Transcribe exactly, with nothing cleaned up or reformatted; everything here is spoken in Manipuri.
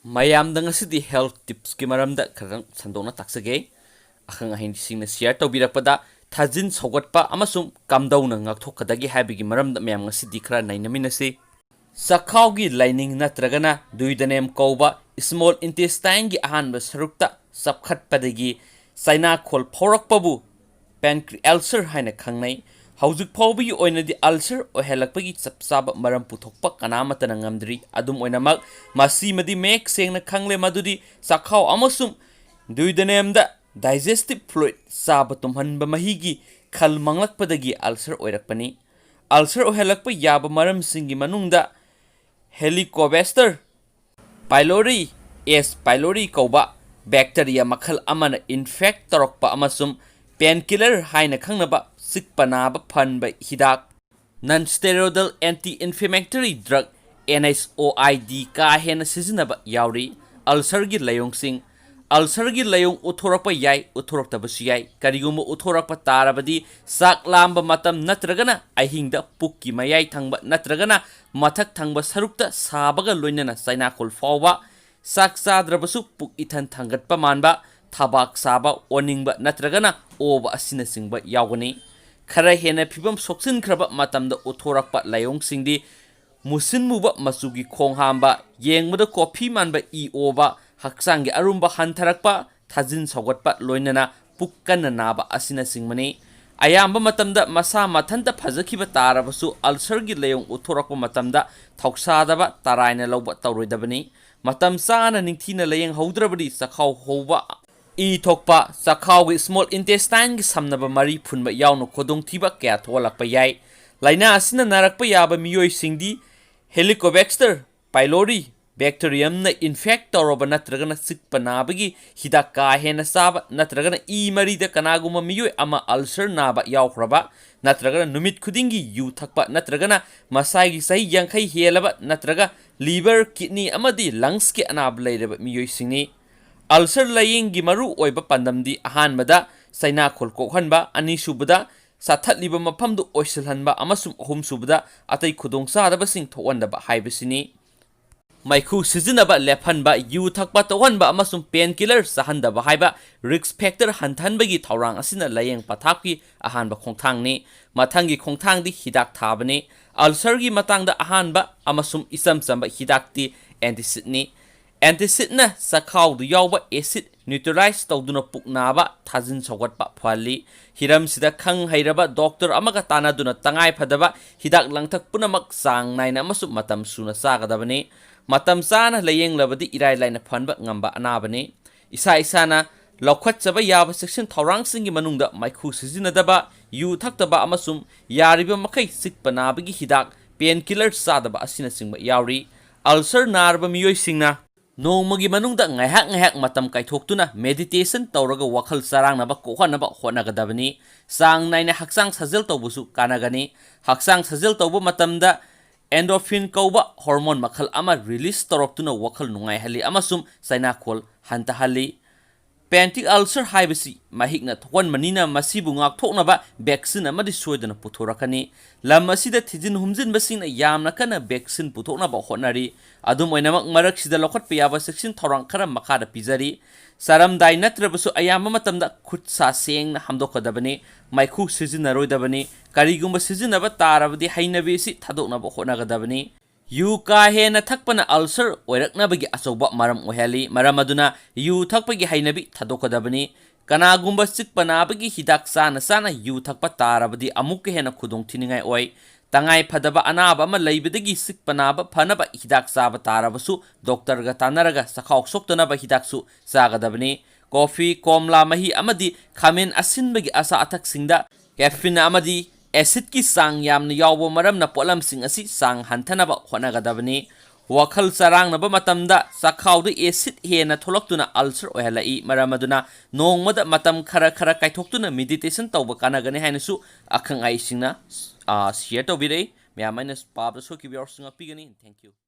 ꯃꯌꯥꯝꯗ ꯉꯁꯤꯗꯤ health tipsꯀꯤ ꯃꯔꯝꯗ ꯈꯔ ꯁꯟꯗꯣꯛꯅ ꯇꯥꯛꯆꯒꯦ꯫ ꯑꯈꯪ ꯑꯍꯩꯁꯤꯡꯅ share ꯇꯧꯕꯤꯔꯛꯄꯗ ꯊꯥꯖꯤꯟ ꯁꯧꯒꯠꯄ ꯑꯃꯁꯨꯡ ꯀꯝꯗꯧꯅ ꯉꯥꯛꯊꯣꯛꯀꯗꯒꯦ ꯍꯥꯏꯕꯒꯤ ꯃꯔꯝꯗ ꯃꯌꯥꯝ ꯉꯁꯤꯗꯤ ꯈꯔ ꯅꯩꯅꯃꯤꯟꯅꯁꯤ꯫ ꯆꯈꯥꯎꯒꯤ lining ꯅꯠꯇ꯭ꯔꯒꯅ duodenum ꯀꯧꯕ small intestineꯒꯤ ꯑꯍꯥꯟꯕ ꯁꯔꯨꯛꯇ ꯆꯞꯈꯠꯄꯗꯒꯤ ꯆꯩꯅꯥꯈꯣꯜ ꯐꯥꯎꯔꯛꯄꯕꯨ pancreal ulcer ꯍꯥꯏꯅ ꯈꯪꯅꯩ꯫ ꯍꯧꯖꯤꯛ ꯐꯥꯎꯕꯒꯤ ꯑꯣꯏꯅꯗꯤ ulcer ꯑꯣꯏꯍꯜꯂꯛꯄꯒꯤ ꯆꯞ ꯆꯥꯕ ꯃꯔꯝ ꯄꯨꯊꯣꯛꯄ ꯀꯅꯥꯃꯠꯇꯅ ꯉꯝꯗ꯭ꯔꯤ꯫ ꯑꯗꯨꯝ ꯑꯣꯏꯅꯃꯛ, ꯃꯁꯤꯃꯗꯤ ꯃꯌꯦꯛ ꯁꯦꯡꯅ ꯈꯪꯂꯦ ꯃꯗꯨꯗꯤ ꯆꯈꯥꯎ ꯑꯃꯁꯨꯡ duodenumꯗ digestive fluid, ꯆꯥꯕ ꯇꯨꯝꯍꯟꯕ ꯃꯍꯤꯒꯤ ꯈꯜ ꯃꯥꯡꯂꯛꯄꯗꯒꯤ ulcer ꯑꯣꯏꯔꯛꯄꯅꯤ꯫ Ulcer ꯑꯣꯏꯍꯜꯂꯛꯄ ꯌꯥꯕ ꯃꯔꯝꯁꯤꯡꯒꯤ ꯃꯅꯨꯡꯗ Helicobacter pylori, H. pylori ꯀꯧꯕ bacteria ꯃꯈꯜ ꯑꯃꯅ infect ꯇꯧꯔꯛꯄ ꯑꯃꯁꯨꯡ painkiller ꯍꯥꯏꯅ ꯈꯪꯅꯕ ꯆꯤꯛꯄ ꯅꯥꯕ ꯐꯍꯟꯕ ꯍꯤꯗꯥꯛ, non-steroidal anti-inflammatory drug, NSAID, ꯀꯥ ꯍꯦꯟꯅ ꯁꯤꯖꯤꯟꯅꯕ ꯌꯥꯎꯔꯤ꯫ Ulcerꯒꯤ ꯂꯥꯏꯑꯣꯡꯁꯤꯡ꯫ Ulcerꯒꯤ ꯂꯥꯏꯑꯣꯡ ꯎꯠꯊꯣꯔꯛꯄ ꯌꯥꯏ, ꯎꯠꯊꯣꯔꯛꯇꯕꯁꯨ ꯌꯥꯏ꯫ ꯀꯔꯤꯒꯨꯝꯕ ꯎꯠꯊꯣꯔꯛꯄ ꯇꯥꯔꯕꯗꯤ ꯆꯥꯛ ꯂꯥꯝꯕ ꯃꯇꯝ ꯅꯠꯇ꯭ꯔꯒꯅ ꯑꯍꯤꯡꯗ ꯄꯨꯛꯀꯤ ꯃꯌꯥꯏ ꯊꯪꯕ ꯅꯠꯇ꯭ꯔꯒꯅ ꯃꯊꯛ ꯊꯪꯕ ꯁꯔꯨꯛꯇ ꯁꯥꯕꯒ ꯂꯣꯏꯅꯅ ꯆꯩꯅꯥꯈꯣꯜ ꯐꯥꯎꯕ, ꯆꯥꯛ ꯆꯥꯗ꯭ꯔꯕꯁꯨ ꯄꯨꯛ ꯏꯊꯟ ꯊꯥꯡꯒꯠꯄ ꯃꯥꯟꯕ, ꯊꯕꯥꯛ ꯁꯥꯕ, ꯑꯣꯅꯤꯡꯕ ꯅꯠꯇ꯭ꯔꯒꯅ ꯑꯣꯕ ꯑꯁꯤꯅꯆꯤꯡꯕ ꯌꯥꯎꯒꯅꯤ꯫ ꯈꯔ ꯍꯦꯟꯅ ꯐꯤꯕꯝ ꯁꯣꯛꯆꯤꯟꯈ꯭ꯔꯕ ꯃꯇꯝꯗ ꯎꯠꯊꯣꯔꯛꯄ ꯂꯥꯏꯑꯣꯡꯁꯤꯡꯗꯤ ꯃꯨꯁꯤꯟ ꯃꯨꯕ ꯃꯆꯨꯒꯤ ꯈꯣꯡ ꯍꯥꯝꯕ, ꯌꯦꯡꯕꯗ ꯀꯣꯐꯤ ꯃꯥꯟꯕ ꯏ ꯑꯣꯕ, ꯍꯛꯆꯥꯡꯒꯤ ꯑꯔꯨꯝꯕ ꯍꯟꯊꯔꯛꯄ, ꯊꯥꯖꯤꯟ ꯁꯧꯒꯠꯄ, ꯂꯣꯏꯅꯅ ꯄꯨꯛ ꯀꯟꯅ ꯅꯥꯕ ꯑꯁꯤꯅꯆꯤꯡꯕꯅꯤ꯫ ꯑꯌꯥꯝꯕ ꯃꯇꯝꯗ ꯃꯁꯥ ꯃꯊꯟꯇ ꯐꯖꯈꯤꯕ ꯇꯥꯔꯕꯁꯨ, ulcerꯒꯤ ꯂꯥꯏꯑꯣꯡ ꯎꯠꯊꯣꯔꯛꯄ ꯃꯇꯝꯗ ꯊꯧꯁꯥꯗꯕ, ꯇꯔꯥꯏꯅ ꯂꯧꯕ ꯇꯧꯔꯣꯏꯗꯕꯅꯤ꯫ ꯃꯇꯝ ꯆꯥꯅ ꯅꯤꯡꯊꯤꯅ ꯂꯥꯏꯌꯦꯡꯍꯧꯗ꯭ꯔꯕꯗꯤ ꯆꯈꯥꯎ ꯍꯧꯕ, ꯏ ꯊꯣꯛꯄ, ꯆꯈꯥꯎꯒꯤ small intestineꯒꯤ ꯁꯝꯅꯕ ꯃꯔꯤ ꯐꯨꯟꯕ ꯌꯥꯎꯅ ꯈꯨꯗꯣꯡꯊꯤꯕ ꯀꯌꯥ ꯊꯣꯛꯍꯜꯂꯛꯄ ꯌꯥꯏ꯫ ꯂꯥꯏꯅꯥ ꯑꯁꯤꯅ ꯅꯥꯔꯛꯄ ꯌꯥꯕ ꯃꯤꯑꯣꯏꯁꯤꯡꯗꯤ Helicobacter pylori bacteriumꯅ infect ꯇꯧꯔꯕ ꯅꯠꯇ꯭ꯔꯒꯅ ꯆꯤꯛꯄ ꯅꯥꯕꯒꯤ ꯍꯤꯗꯥꯛ ꯀꯥ ꯍꯦꯟꯅ ꯆꯥꯕ ꯅꯠꯇ꯭ꯔꯒꯅ ꯏ ꯃꯔꯤꯗ ꯀꯅꯥꯒꯨꯝꯕ ꯃꯤꯑꯣꯏ ꯑꯃ ulcer ꯅꯥꯕ ꯌꯥꯎꯈ꯭ꯔꯕ ꯅꯠꯇ꯭ꯔꯒꯅ ꯅꯨꯃꯤꯠ ꯈꯨꯗꯤꯡꯒꯤ ꯌꯨ ꯊꯛꯄ ꯅꯠꯇ꯭ꯔꯒꯅ ꯃꯁꯥꯒꯤ ꯆꯍꯤ ꯌꯥꯡꯈꯩ ꯍꯦꯜꯂꯕ ꯅꯠꯇ꯭ꯔꯒ liver, kidney ꯑꯃꯗꯤ lungsꯀꯤ ꯑꯅꯥꯕ ꯂꯩꯔꯕ ꯃꯤꯑꯣꯏꯁꯤꯡꯅꯤ꯫ Ulcer ꯂꯥꯏꯌꯦꯡꯒꯤ ꯃꯔꯨ ꯑꯣꯏꯕ ꯄꯥꯟꯗꯝꯗꯤ ꯑꯍꯥꯟꯕꯗ ꯆꯩꯅꯥꯈꯣꯜ ꯀꯣꯛꯍꯟꯕ, ꯑꯅꯤꯁꯨꯕꯗ ꯆꯥꯊꯠꯂꯤꯕ ꯃꯐꯝꯗꯨ ꯑꯣꯏꯁꯤꯜꯍꯟꯕ ꯑꯃꯁꯨꯡ ꯑꯍꯨꯝꯁꯨꯕꯗ ꯑꯇꯩ ꯈꯨꯗꯣꯡꯆꯥꯗꯕꯁꯤꯡ ꯊꯣꯛꯍꯟꯗꯕ ꯍꯥꯏꯕꯁꯤꯅꯤ꯫ ꯃꯩꯈꯨ ꯁꯤꯖꯤꯟꯅꯕ ꯂꯦꯞꯍꯟꯕ, ꯌꯨ ꯊꯛꯄ ꯇꯣꯛꯍꯟꯕ ꯑꯃꯁꯨꯡ ꯄꯦꯟ ꯀꯤꯂꯔ ꯆꯥꯍꯟꯗꯕ ꯍꯥꯏꯕ ꯔꯤꯁ꯭ꯛ ꯐꯦꯛꯇꯔ ꯍꯟꯊꯍꯟꯕꯒꯤ ꯊꯧꯔꯥꯡ ꯑꯁꯤꯅ ꯂꯥꯌꯦꯡ ꯄꯊꯥꯞꯀꯤ ꯑꯍꯥꯟꯕ ꯈꯣꯡꯊꯥꯡꯅꯤ꯫ ꯃꯊꯪꯒꯤ ꯈꯣꯡꯊꯥꯡꯗꯤ ꯍꯤꯗꯥꯛ ꯊꯥꯕꯅꯤ꯫ ꯑꯜꯁꯔꯒꯤ ꯃꯇꯥꯡꯗ ꯑꯍꯥꯟꯕ ꯑꯃꯁꯨꯡ ꯏꯆꯝ ꯆꯝꯕ ꯍꯤꯗꯥꯛꯇꯤ ꯑꯦꯟꯇꯤꯁꯤꯗꯅꯤ꯫ ꯑꯦꯟꯇꯤꯁꯤꯗꯅ ꯆꯈꯥꯎꯗ ꯌꯥꯎꯕ ꯑꯦꯁꯤꯗ ꯅ꯭ꯌꯨꯇ꯭ꯔꯦꯂꯥꯏꯖ ꯇꯧꯗꯨꯅ ꯄꯨꯛ ꯅꯥꯕ, ꯊꯥꯖꯤꯟ ꯁꯧꯒꯠꯄ ꯐꯍꯜꯂꯤ꯫ ꯍꯤꯔꯝꯁꯤꯗ ꯈꯪ ꯍꯩꯔꯕ ꯗꯣꯛꯇꯔ ꯑꯃꯒ ꯇꯥꯟꯅꯗꯨꯅ ꯇꯉꯥꯏ ꯐꯗꯕ ꯍꯤꯗꯥꯛ ꯂꯥꯡꯊꯛ ꯄꯨꯝꯅꯃꯛ ꯆꯥꯡ ꯅꯥꯏꯅ ꯑꯃꯁꯨꯡ ꯃꯇꯝ ꯁꯨꯅ ꯆꯥꯒꯗꯕꯅꯤ꯫ ꯃꯇꯝ ꯆꯥꯅ ꯂꯥꯌꯦꯡꯂꯕꯗꯤ ꯏꯔꯥꯏ ꯂꯥꯏꯅ ꯐꯍꯟꯕ ꯉꯝꯕ ꯑꯅꯥꯕꯅꯤ꯫ ꯏꯁꯥ ꯏꯁꯥꯅ ꯂꯧꯈꯠꯆꯕ ꯌꯥꯕ ꯆꯦꯛꯁꯤꯟ ꯊꯧꯔꯥꯡꯁꯤꯡꯒꯤ ꯃꯅꯨꯡꯗ ꯃꯩꯈꯨ ꯁꯤꯖꯤꯟꯅꯗꯕ, ꯌꯨ ꯊꯛꯇꯕ ꯑꯃꯁꯨꯡ ꯌꯥꯔꯤꯕ ꯃꯈꯩ ꯆꯤꯛꯄ ꯅꯥꯕꯒꯤ ꯍꯤꯗꯥꯛ, ꯄꯦꯟ ꯀꯤꯂꯔ ꯆꯥꯗꯕ ꯑꯁꯤꯅꯆꯤꯡꯕ ꯌꯥꯎꯔꯤ꯫ ꯑꯜꯁꯔ ꯅꯥꯔꯕ ꯃꯤꯑꯣꯏꯁꯤꯡꯅ ꯅꯣꯡꯃꯒꯤ ꯃꯅꯨꯡꯗ ꯉꯥꯏꯍꯥꯛ ꯉꯥꯏꯍꯥꯛ ꯃꯇꯝ ꯀꯥꯏꯊꯣꯛꯇꯨꯅ ꯃꯦꯗꯤꯇꯦꯁꯟ ꯇꯧꯔꯒ ꯋꯥꯈꯜ ꯆꯔꯥꯡꯅꯕ ꯀꯣꯛꯍꯟꯅꯕ ꯍꯣꯠꯅꯒꯗꯕꯅꯤ꯫ ꯆꯥꯡ ꯅꯥꯏꯅ ꯍꯛꯆꯥꯡ ꯁꯥꯖꯦꯜ ꯇꯧꯕꯁꯨ ꯀꯥꯟꯅꯒꯅꯤ꯫ ꯍꯛꯆꯥꯡ ꯁꯥꯖꯦꯜ ꯇꯧꯕ ꯃꯇꯝꯗ ꯑꯦꯟꯗꯣꯔꯐꯤꯟ ꯀꯧꯕ ꯍꯣꯔꯃꯣꯟ ꯃꯈꯜ ꯑꯃ ꯔꯤꯂꯤꯖ ꯇꯧꯔꯛꯇꯨꯅ ꯋꯥꯈꯜ ꯅꯨꯡꯉꯥꯏꯍꯜꯂꯤ ꯑꯃꯁꯨꯡ ꯆꯩꯅꯥꯈꯣꯜ ꯍꯟꯊꯍꯜꯂꯤ꯫ ꯄꯦꯟꯇꯤꯛ ꯑꯜꯁꯔ ꯍꯥꯏꯕꯁꯤ ꯃꯍꯤꯛꯅ ꯊꯣꯛꯍꯟꯕꯅꯤꯅ ꯃꯁꯤꯕꯨ ꯉꯥꯛꯊꯣꯛꯅꯕ ꯚꯦꯛꯁꯤꯟ ꯑꯃꯗꯤ ꯁꯣꯏꯗꯅ ꯄꯨꯊꯣꯔꯛꯀꯅꯤ꯫ ꯂꯝ ꯑꯁꯤꯗ ꯊꯤꯖꯤꯟ ꯍꯨꯝꯖꯤꯟꯕꯁꯤꯡꯅ ꯌꯥꯝꯅ ꯀꯟꯅ ꯚꯦꯛꯁꯤꯟ ꯄꯨꯊꯣꯛꯅꯕ ꯍꯣꯠꯅꯔꯤ꯫ ꯑꯗꯨꯝ ꯑꯣꯏꯅꯃꯛ, ꯃꯔꯛꯁꯤꯗ ꯂꯧꯈꯠꯄ ꯌꯥꯕ ꯆꯦꯛꯁꯤꯟ ꯊꯧꯔꯥꯡ ꯈꯔ ꯃꯈꯥꯗ ꯄꯤꯖꯔꯤ꯫ ꯆꯥꯔꯝꯗꯥꯏ ꯅꯠꯇ꯭ꯔꯕꯁꯨ ꯑꯌꯥꯝꯕ ꯃꯇꯝꯗ ꯈꯨꯠ ꯁꯥ ꯁꯦꯡꯅ ꯍꯥꯝꯗꯣꯛꯀꯗꯕꯅꯤ꯫ ꯃꯩꯈꯨ ꯁꯤꯖꯤꯟꯅꯔꯣꯏꯗꯕꯅꯤ꯫ ꯀꯔꯤꯒꯨꯝꯕ ꯁꯤꯖꯤꯟꯅꯕ ꯇꯥꯔꯕꯗꯤ ꯍꯩꯅꯕꯤ ꯑꯁꯤ ꯊꯥꯗꯣꯛꯅꯕ ꯍꯣꯠꯅꯒꯗꯕꯅꯤ꯫ ꯌꯨ ꯀꯥ ꯍꯦꯟꯅ ꯊꯛꯄꯅ ꯑꯜꯁꯔ ꯑꯣꯏꯔꯛꯅꯕꯒꯤ ꯑꯆꯧꯕ ꯃꯔꯝ ꯑꯣꯏꯍꯜꯂꯤ, ꯃꯔꯝ ꯑꯗꯨꯅ ꯌꯨ ꯊꯛꯄꯒꯤ ꯍꯩꯅꯕꯤ ꯊꯥꯗꯣꯛꯀꯗꯕꯅꯤ꯫ ꯀꯅꯥꯒꯨꯝꯕ ꯆꯤꯛꯄ ꯅꯥꯕꯒꯤ ꯍꯤꯗꯥꯛ ꯆꯥꯅ ꯆꯥꯅ ꯌꯨ ꯊꯛꯄ ꯇꯥꯔꯕꯗꯤ ꯑꯃꯨꯛꯀ ꯍꯦꯟꯅ ꯈꯨꯗꯣꯡꯊꯤꯅꯤꯡꯉꯥꯏ ꯑꯣꯏ꯫ ꯇꯉꯥꯏ ꯐꯗꯕ ꯑꯅꯥꯕ ꯑꯃ ꯂꯩꯕꯗꯒꯤ ꯆꯤꯛꯄ ꯅꯥꯕ ꯐꯅꯕ ꯍꯤꯗꯥꯛ ꯆꯥꯕ ꯇꯥꯔꯕꯁꯨ ꯗꯣꯛꯇꯔꯒ ꯇꯥꯟꯅꯔꯒ ꯆꯈꯥꯎ ꯁꯣꯛꯇꯅꯕ ꯍꯤꯗꯥꯛꯁꯨ ꯆꯥꯒꯗꯕꯅꯤ꯫ ꯀꯣꯐꯤ, ꯀꯣꯝꯂꯥ ꯃꯍꯤ ꯑꯃꯗꯤ ꯈꯥꯃꯦꯟ ꯑꯁꯤꯟꯕꯒꯤ ꯑꯆꯥ ꯑꯊꯛꯁꯤꯡꯗ ꯀꯦꯐꯤꯟ ꯑꯃꯗꯤ ꯑꯦꯁꯤꯗꯀꯤ ꯆꯥꯡ ꯌꯥꯝꯅ ꯌꯥꯎꯕ ꯃꯔꯝꯅ ꯄꯣꯠꯂꯝꯁꯤꯡ ꯑꯁꯤ ꯆꯥꯡ ꯍꯟꯊꯅꯕ ꯍꯣꯠꯅꯒꯗꯕꯅꯤ꯫ ꯋꯥꯈꯜ ꯆꯔꯥꯡꯅꯕ ꯃꯇꯝꯗ ꯆꯈꯥꯎꯗ ꯑꯦꯁꯤꯗ ꯍꯦꯟꯅ ꯊꯣꯛꯂꯛꯇꯨꯅ ꯑꯜꯁꯔ ꯑꯣꯏꯍꯜꯂꯛꯏ, ꯃꯔꯝ ꯑꯗꯨꯅ ꯅꯣꯡꯃꯗ ꯃꯇꯝ ꯈꯔ ꯈꯔ ꯀꯥꯏꯊꯣꯛꯇꯨꯅ ꯃꯦꯗꯤꯇꯦꯁꯟ ꯇꯧꯕ ꯀꯥꯟꯅꯒꯅꯤ ꯍꯥꯏꯅꯁꯨ ꯑꯈꯪ ꯑꯍꯩꯁꯤꯡꯅ, ꯑ, ꯁꯤꯌꯔ ꯇꯧꯕꯤꯔꯛꯏ꯫ ꯃꯌꯥꯝ ꯑꯩꯅ ꯄꯥꯕꯗ ꯁꯣꯏꯈꯤꯕ ꯌꯥꯎꯔꯁꯨ ꯉꯥꯛꯄꯤꯒꯅꯤ꯫ Thank you꯫